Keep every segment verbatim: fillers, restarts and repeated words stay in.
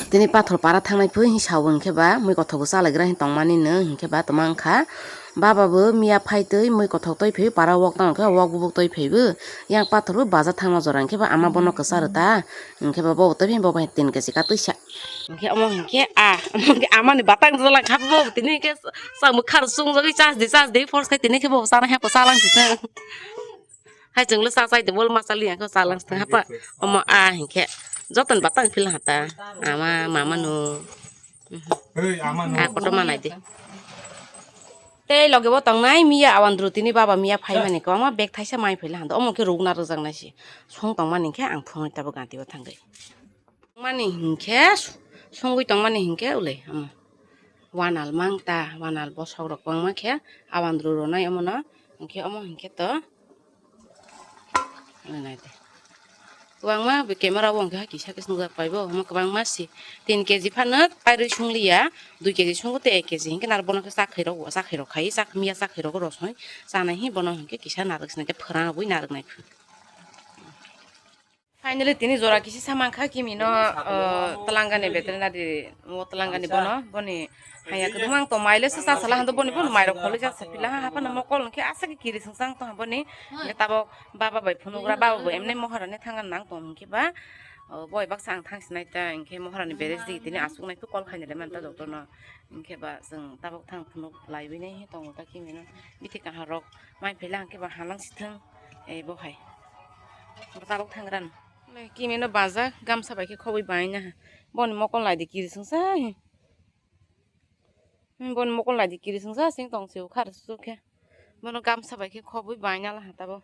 Tini pathor para thangnai phui hing sao hingkhe ba mui kothok bo chalaigra hing tongmani no hingkhe ba tongma wngkha. Baba bo miya phai twi mui kothok twi phi para wok tang khe wok bubuk twi phi bo yang pathor bo baja thangma jora hingkhe ba ama bono kwcharo ta hingkhe ba bo twi phi bo bai tin kesi ka twisa. Hingkhe omo hingkhe a omo hingkhe ama ni batang jala kha bo tini hingkhe samung khar sung jagwi chas di chas di force khai tini khe bo chana he ko chalang si ta. Hai chwngno cha chai de bol ma chali yang khe chalang sitwng hapa. Omo a hinkhe joton batang phila hata. Ama mama no. Hey, ama no. A koto manai de. Tei loge bo tongnai miya awandru tini baba miya phai mani kwbangma bag thaisa mai phila handa. Omo khe rukna rwjaknai se. Song tongmani khe ang phunui tabuk ganti o thangwi. Mani hinkhe songwi tongmani hinkhe ulai omo. Wanal mang ta, wanal bosok rok kwbangma khe awandru ronai omono. Hinkhe omo hinkhe to. Nai de. Kwbangma be camera o hwnkhe kisa khe swngjak pai bo, omo kwbangma si tin K G phano pairwi sungliya, dui K G sungo tei ek K G hinkhe naro bono khe chakhwi rok, chakhwi rok khai, chak-, miya chakhwi rok rosoi chanai hi bono hinkhe kisa narwk sinai khe phwrang rwui narwk nai phu. Finally tini jora kisi samang kha kimi no, uh, Telangani veterinary, o Telangani bono, boni haya kwbangma tong maile se chasala hando boni bono mairok kholi jak sapila ha hapano mokol hwnkhe aswk kiri sungsang tong boni. Hwnkhe tabok baba bai phunugra baba bo emne moharani thangna nang tong hwnkhe ba, uh, boi baksa ang thang sinai ta hwnkhe moharani beres di tini aswk nai kol khainai le manta doctor no hwnkhe ba chwng tabok thang phunuk laiwi nai hi tongo ta kimi no bithi kaham rok mai phela hwnkhe ba halang sithwng. Ei bo hai. Bo tabok thangran. Le kimi no bajak gamsa bai khe khobwi baina. Boni mokol lai di kiri sungsa hi. Hmm, boni mokol lai di kiri sungsa sing tong se khar su khe. Bono gamsa bai khe khobwi baina la ha tabok.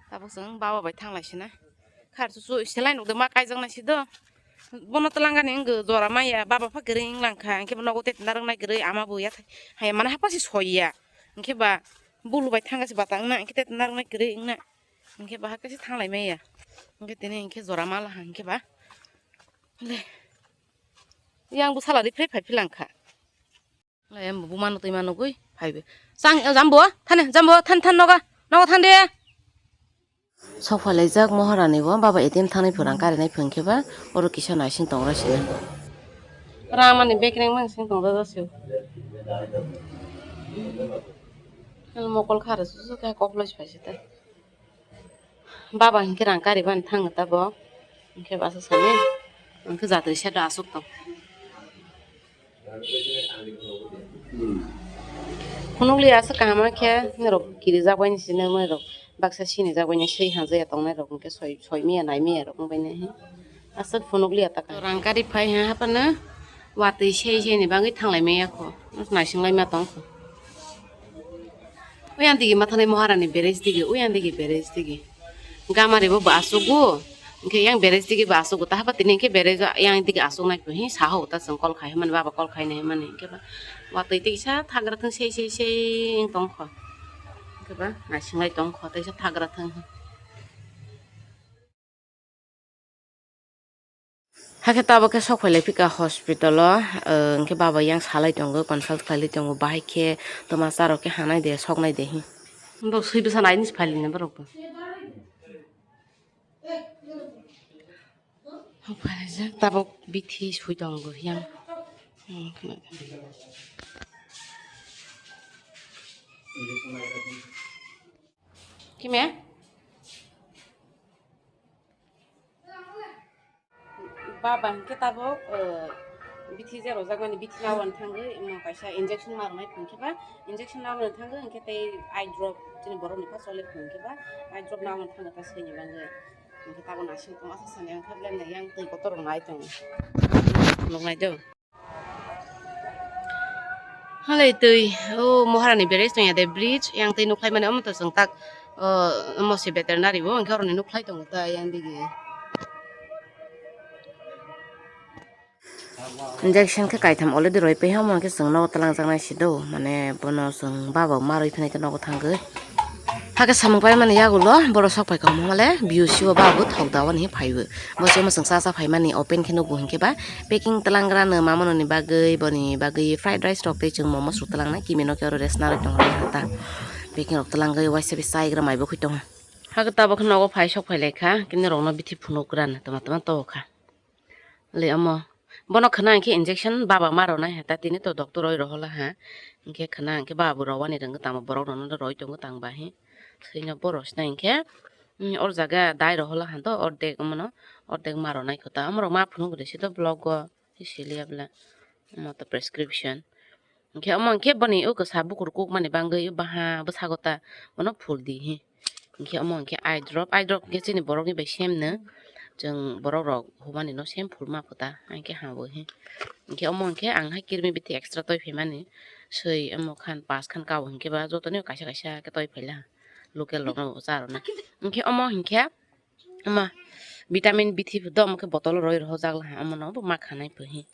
Tabok chwng baba bai thang lai sina. Khar su su selai nuk de ma kaijak nai si do. Bono Telangani wng jora maya baba pha kwrwi wng lang kha. Hwnkhe bo nogo tet narwk nai kwrwi ama bo ya hai mane hapha si soi ya. Hwnkhe ba bulu bai thang se bata wng na hwnkhe tet narwk nai kwrwi wng na. Hwnkhe bahai kaisa thanglai maya. Hwnkhe tini hwnkhe jora mala hwnkhe ba. Le. Yang bo saladi phre phai philang kha. Le, yang bo buma no twi ma nugui phai be. Sang, jambo, thane, jambo, than, than, noga, noga than de. Sok phai laijak Moharani bo, baba A T M thangnai phwrang karinai phwrang khe ba, oro kisa naising tongra sini. Ramani bekreng mang sing tongra jasio. Mokol khare susu khe kok loi phai sita. Baba hinkhe rang kari bani thang ta bo. Hinkhe basa sani. Hinkhe jatri sado asuk tong. Phunukli asuk kaham khe norok kiri jak bai ni sini norok baksa sini jak bai ni swi hanjaya tongnai rok hinkhe soi, soi miya nai miya rok wng bai ni. Aswk phunukliya ta kha. Rang kari phai ha haphano watwi sei sei ni bagwi thanglai maya kho. Naising lai ma tong kho. Uyang digi ma thanai Moharani beres digi, uyang digi beres digi. Gamari bo ba asugo. Hwnkhe yang beres digi ba asugo. Tahaba tini hwnkhe beres yang digi asuk nai kho. Hi saho ta chwng kol khai mani baba kol khai nai mani hwnkhe ba. Watwi tei sa thagra thung sei sei sei wng tong kho. Hwnkhe ba naising lai tong kho tei sa thagra thung. Hakhe tabok khe sok phai lai phika hospital o, eh, hwnkhe baba yang salai tongo, consult khlai lai tongo, bahai khe twma cha rok khe hanai de, soknai de hi. Bo swi bwsa nai ni phai lai borok bo. Sok phai lai jak tabok bithi swi tongo yang. Kime? Baba hwnkhe tabok, eh, bithi je rwjakmani bithi nawan thangwi, omo kaisa injection ma rwnai phung khe ba, injection nawan thangwi hwnkhe tei eye drop chini borokni kha chole phung khe ba, eye drop nawan thangwi ta swini bagwi. Hwnkhe tabok naising tong asa sani ang khe belai yang twi kotor rwnai tongo. Nuknai do. Halai twi, o Moharani beres tongya de bridge, yang twi nukhlai mani omo to chwng tak, o, omo se veterinary bo, hwnkhe oroni nukhlai tongo ta yang digi. Injection khe kaitham already roi paiha, omo hwnkhe chwng nogo twlangjaknai se do, mane bono chwng baba ma roi phinai khe nogo thangwi. Hakhe samung paimani yagulo borok sok phaikha omo le B U C o ba bo thok da o ni phaibo. Bo se mwswng cha cha phaimani open khe nugo hinkhe ba packing twlangrano mamononi bagwi boni bagwi fried rice rok tei chwng momo suk twlangnai kimi no khe oro rest narwk tongo ta. Packing rok twlangwi waisa bai chaigra mai bo khui tongo. Hakhe tabok khe nogo phai sok phai lai kha kini rokno bithi phunuk gran tama tama to kha. Le omo Bono khna hinkhe injection baba ma rwnai ha ta, tini to doctor roi rohola ha. Hinkhe khna hinkhe baba bo rowani rwngwi tangbo, borok rokno roi tongo tangba hi. Swino bo rosna hinkhe, mm, or jaga dai rohola ha to, ordek omono, ordek ma ronai kho ta. Omorok ma phunuk de sito vlog o, hi siliya bwle. Omo to prescription. Hinkhe omo hinkhe boni o kwsa bukur kukmani bangwi o baha bwsago ta bono phul di hi. Hinkhe omo hinkhe eye drop, eye drop hinkhe chini borokni bai same no. Chwng borok rok humani no same phul ma kho ta, hinkhe ha bo hi. Hinkhe omo hinkhe ang hai kirimi bithi extra toi phaimani soi omo khan pas khan kabo hinkhe ba jotoni kaisa kaisa khe toi phaila local rok no cha rwna. Hinkhe omo hinkhe Ama vitamin B three pho do, omo khe bottle o roi rohorjak laha, omo no bo ma khanai pho hi.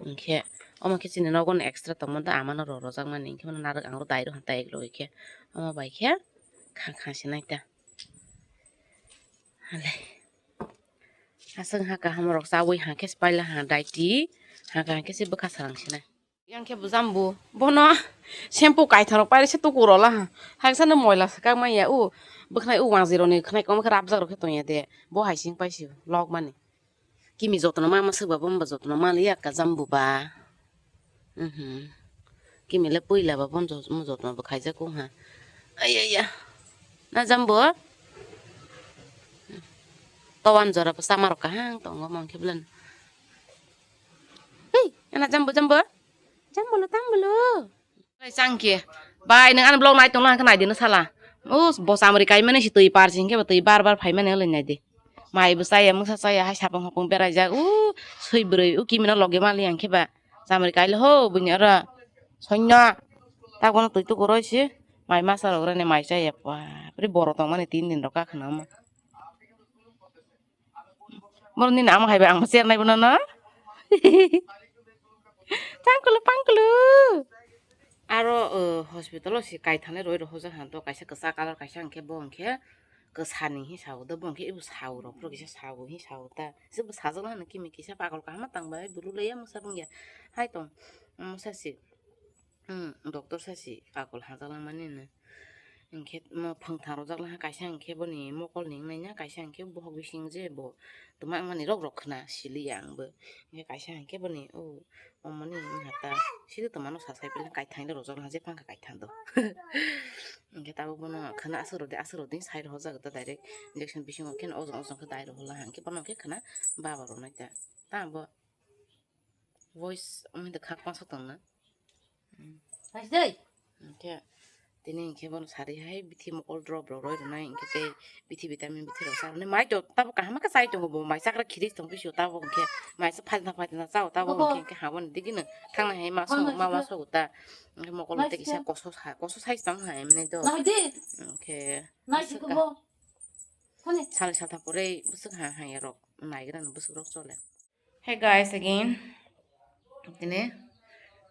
Hinkhe omo khe chini nogo no extra tongma da, ama no ro rojak mani, hinkhe mano narwk ang ro dai rohor ta ek loge khe. Omo bai khe kha kha se nai ta. Hale. Aswk ha kaham rok chawi ha khe se paila ha daiti, ha kha khe se bwkha sarang se nai. Yang khe bo jambu. Bono shampoo kaithang rok pairese tuku rola ha. Haksa no moila swkang manya u. Bwkhnai u wangjwi rokni khwnai kwbangma khe rapjak rok khe tongya de. Bo hai sing paisio lok mani. Kimi jotono ma ma swk ba bo wngba jotono ma liya ka jambu ba. Mhm. Kimi le puila ba bo jotono bo khaijak u ha. Ai ai ya. Na jambu? Towan jora bo sama rok kahang tongo mangkhe bwlano. Hei, ana jambu jambu. Jambolo, tambolo. Bai changkhe. Bai, nwng ani vlog nai tongla hwnkhe nai di no sala. Us, bo chamri kaimani se twi par se hinkhe bo twi bar bar phaimani olai nai di. Mai bo chaya, mungsa chaya, hai sapung hapung beraijak. U, swi bwrwi, u kimino loge mali hinkhe ba. Chamri kaile ho, buini oro. Soino. Tak bono twi tuku roi se. Mai masa rok rani mai chaya. Bapre, boro tongmani tin din rok kakhwna omo. Borok nini ama hai bai ang bo chernai bono no. Tangkulu pangkulu. Aro, uh, hospital o si kaithane roi rohorjak han to, kaisa kwchak colour, kaisa hwnkhe bo hwnkhe kwsani hi sao do, bo hwnkhe ebo sao rok phuru kisa sao hi sao ta. Jebo sajak nang kimi kisa pakol kaham tang bai bulu leya mungsa bungya. Hai tong, mungsa si. Hmm, doctor sasi akol hajak langmani no. Hinkhe mo phwngthang rojak langkha, kaisa hinkhe boni mokol ni wngnai na, kaisa hinkhe bohok bising je bo twma wngmani rok rok khna siliya ang bo. Hinkhe kaisa hinkhe boni o omoni wngkha ta sidi twmano sasai pili kaithang le rojak langkha, je phangkha kaithang do. Hinkhe tabuk bono khna aswk rwdi, aswk rwdi sai rohorjak ta direct injection bisingo khe ojong ojong khe dai rohor langkha, hinkhe bono hinkhe khna baba rwnai ta. Ta bo. Voice wngwi da khak masa tongna. Paisdei. Hinkhe tini hinkhe bono sari hai bithi mokol drop rok roi rwnai hinkhe tei bithi vitamin bithi rok sa rwnai mai to tabo kaham khe chai tongo bo mai chakra khiri tong khe sio tabo hinkhe mai sa phaina phaina chao tabo hinkhe hinkhe haboni digino thangna hai ma song ma ma sogo ta hinkhe mokol tei kisa koso sa koso sai tong hai mane do hinkhe sal sal ta pore bwswk ha hai rok naigra bwswk rok chole. Hey guys, again. Tini,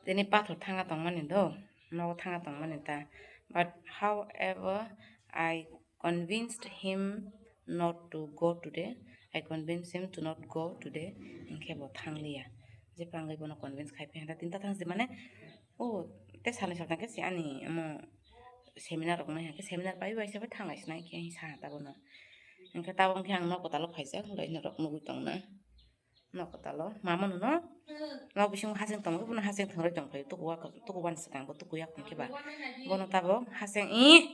tini pathor thanga tongmani do, nogo thanga tongmani ta. But however, I convinced him not to go today. I convinced him to not go today. Hinkhe bo thangliya. Je pangwi bono convince khai phi handa tinta thang se mane, o te sani sakang khe se ani omo seminar rok nai hake seminar pai bai se bai thanglai sinai khe sa ta bono. Hinkhe tabuk khe ang nogo talo phaijak, norok nugwi tongna. Nok kwtal o mama no nok bisingo hasing tongo, bono hasing thwngrwi tongphai tukuwa, tukuwani swkang bo tukuya hinkhe ba bono tabuk hasing i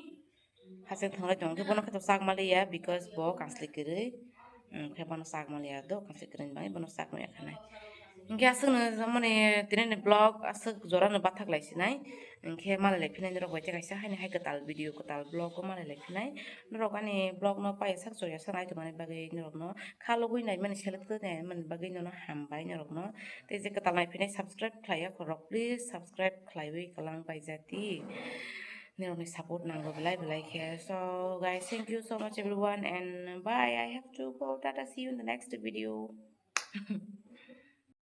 hasing thwngrwi tongo khe bono khe to chakma liya because bo kansli kwrwi, hinkhe bono chakma liya do kansli kwrwini bagwi bono chakma ya khanai. Hinkhe aswkno mani tini ni vlog aswk jora no bathak lai sinai. Hinkhe malai lai phinai norok bai tei kaisa haini hai kwtal video kwtal vlog o malai lai phinai. Norok ani vlog no paiya sak choriya sak nai tongmani bagwi norok no khalogwi naimani select khe naimani bagwi nono hambai norok no. Tei je kwtal nai phinai subscribe khlai ya khorok please subscribe khlaiwi kwlang bai jati. Norok ni support nango belai belai khe. So guys, thank you so much everyone and bye. I have to go. Tata, see you in the next video.